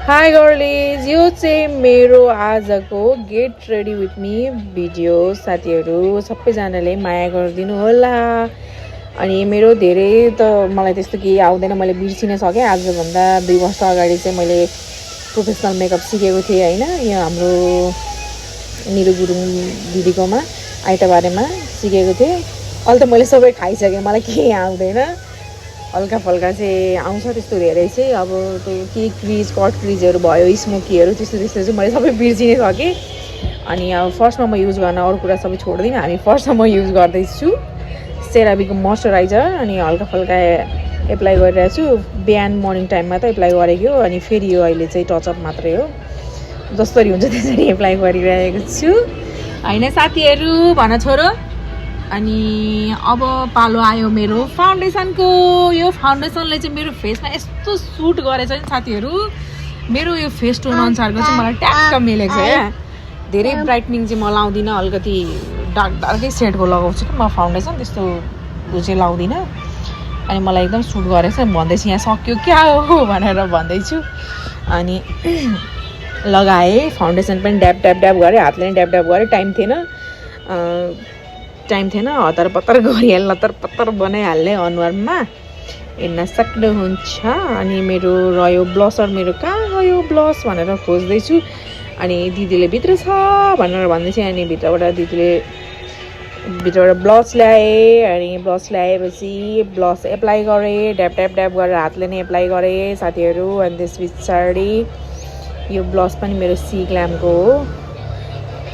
High गर्लिज, यो चाहिँ मेरो आजको get ready with me video. साथीहरू सबैजनाले माया गरिदिनु होला। अनि मेरो धेरै त मलाई त्यस्तो केही आउँदैन, मैले बिर्सिन सकेँ। आजभन्दा 2 वर्ष अगाडि चाहिँ मैले प्रोफेसनल मेकअप सिकेको थिएँ होइन, यो हाम्रो निरु गुरुङ दिदीकोमा आइतबारेमा सिकेको थिएँ। अहिले त मैले सबै खाइसकेँ, मलाई केही आउँदैन। हल्का फल्का चाहिँ आउँछ त्यस्तो धेरै चाहिँ। अब त्यो के क्रिज कट क्रिजहरू भयो, स्मोकीहरू, त्यस्तो चाहिँ मैले सबै बिर्सिनै सकेँ। अनि अब फर्स्टमा म युज गर्न अरू कुरा सबै छोड्दिनँ। हामी फर्स्टमा म युज गर्दैछु सेराभीको मोइस्चराइजर। अनि हल्का फल्का एप्लाई गरिरहेको छु। बिहान मर्निङ टाइममा त एप्लाई गरेको हो, अनि फेरि यो अहिले चाहिँ टचअप मात्रै हो। जसरी हुन्छ त्यसरी एप्लाई गरिरहेको छु होइन साथीहरू, भन छोरो। अनि अब पालो आयो मेरो फाउन्डेसनको। यो फाउन्डेसनले चाहिँ मेरो फेसमा यस्तो सुट गरेछ नि साथीहरू। मेरो यो फेस टोन अनुसारको चाहिँ मलाई ट्याक्क मिलेको छ क्या। धेरै ब्राइटनिङ चाहिँ म लाउँदिनँ, अलिकति डार्कै सेडको लगाउँछु कि म फाउन्डेसन, त्यस्तो चाहिँ लाउँदिनँ। अनि मलाई एकदम सुट गरेछ भन्दैछु। यहाँ सक्यो क्या हो भनेर भन्दैछु। अनि लगाएँ फाउन्डेसन पनि ड्याप ड्याप ड्याप गरेँ, हातले पनि ड्याप ड्याप गरेँ। टाइम थिएन, हतार पत्तर गरिहाल्ने, लत्तर पत्तर बनाइहाल्ने अनुहारमा, हेर्न सक्नुहुन्छ। अनि मेरो रह्यो ब्लसर, मेरो कहाँ गयो ब्लस भनेर खोज्दैछु। अनि दिदीले भित्र छ भनेर भन्दैछ। अनि भित्रबाट ब्लस ल्याएँ। अनि ब्लस ल्याएपछि ब्लस एप्लाई गरेँ, ड्याप ड्याप ड्याप गरेर हातले नै एप्लाई गरेँ साथीहरू। अनि त्यस पछाडि यो ब्लस पनि मेरो सी ग्ल्यामको हो,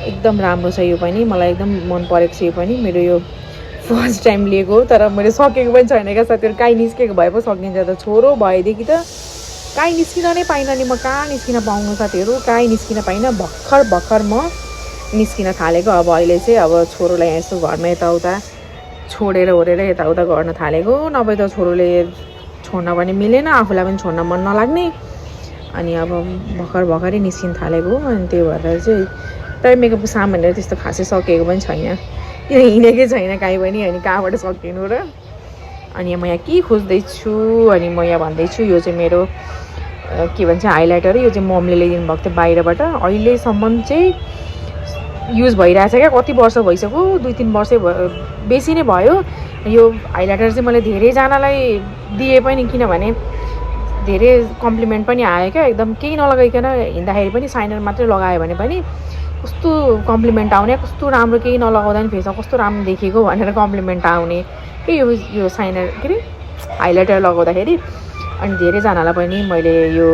एकदम राम्रो छ। यो पनि मलाई एकदम मन परेको छ। यो पनि मेरो यो फर्स्ट टाइम लिएको हो, तर मैले सकेको पनि छैन क्या साथीहरू। काहीँ निस्केको भए पो सकिन्छ त, छोरो भएदेखि त काहीँ निस्किन नै पाइनँ नि। म कहाँ निस्किन पाउनु साथीहरू, काहीँ निस्किन पाइनँ। भर्खर म निस्किन थालेको। अब अहिले चाहिँ अब छोरोलाई यसो घरमा यताउता छोडेर ओरेर यताउता गर्न थालेको। नभए त छोरोले छोड्न पनि मिलेन, आफूलाई पनि छोड्न मन नलाग्ने। अनि अब भर्खरै निस्किन थालेको। अनि त्यही भएर चाहिँ तर मेकअपको सामानहरू त्यस्तो खासै सकेको पनि छैन, यो हिँडेकै छैन काहीँ पनि। अनि कहाँबाट सकिनु र। अनि म यहाँ के खोज्दैछु, अनि म यहाँ भन्दैछु यो चाहिँ मेरो के भन्छ हाइलाइटर। यो चाहिँ मम्मीले ल्याइदिनु भएको थियो बाहिरबाट। अहिलेसम्म चाहिँ युज भइरहेछ क्या, कति वर्ष भइसक्यो, 2-3 वर्षै बेसी नै भयो। यो हाइलाइटर चाहिँ मैले धेरैजनालाई दिएँ पनि, किनभने धेरै कम्प्लिमेन्ट पनि आयो क्या। एकदम केही नलगाइकन हिँड्दाखेरि पनि साइनर मात्रै लगायो भने पनि कस्तो कम्प्लिमेन्ट आउने, कस्तो राम्रो, केही नलगाउँदा पनि फेसमा कस्तो राम्रो देखेको भनेर कम्प्लिमेन्ट आउने के यो साइनर के अरे हाइलाइटर लगाउँदाखेरि। अनि धेरैजनालाई पनि मैले यो